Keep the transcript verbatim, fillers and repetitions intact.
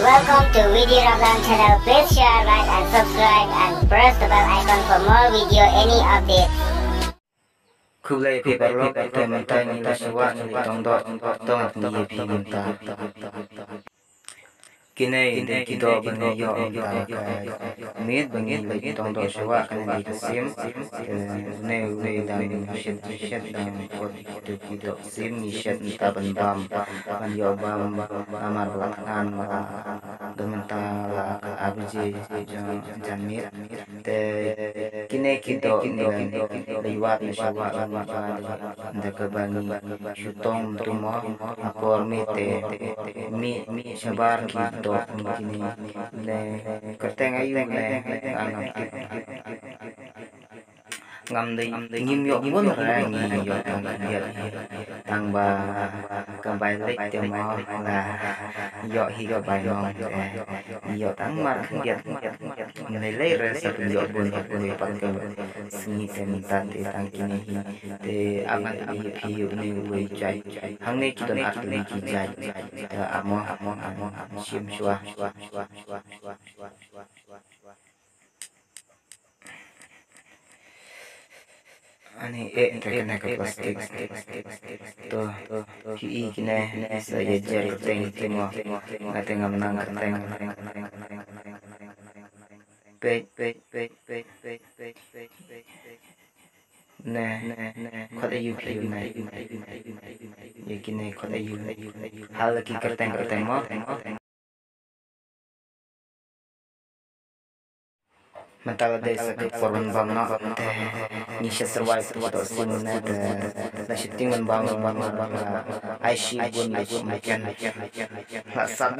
Welcome to V D Rablang channel. Please share, like and subscribe and press the bell icon for more video any updates. Khublei phi paralok, te mynta ngi la shuwa ngi leit tong doh, to ngin ïa phi mynta. Kine dei ki doh ba ngi ïoh mynta ka miet ba ngi leit tong doh shuwa, kane dei ka sim. Te une une dang shet shet dang kot ki doh sim ngi shet mynta ban bam, ban ïoh bam namar ba la thngan ba la don mynta la ka ar baje janmiet. Te kine ki doh ngi la leit wad na shuwa, da kaba ngi shu tong tu mo, ha por miet te mih shabar ki doh ngi kine. Ne kyrteng aïu ne, ngam tip. Ngam dei, ngim ïoh bun re, ngi ïoh tang khyndiat. Tang ba ka bai leit te mo la ïoh hi ka bai nong te. Ngi ïoh tang mar khyndiat. Ngi lei lei re sa pynïoh bun ha kawei pat ka sngi te mynta te tang kine hi. Te ap ngan ïa phi une uwei jait. Hangne ki don ar tylli ki jait. Te amo, amo, amo, shim shuwa. Ani eh te kane ka plastik. To, phi i kine sa ïa jer kyrteng te mo. Nga te ngam nang kyrteng. Peit, peit, peit, peit, peit, peit, peit, peit, peit. Ne, ne, ne, khot aïu phi ne. Ïa kine khot aïu. Hal ki kyrteng kyrteng mo. Mynta la dei sa ka por ban bam noh te ngi sha syrwai sa ka doh sim ne te la sheptieng ban bam, bam, bam, bam, la ai shi bun la shi meken la sat.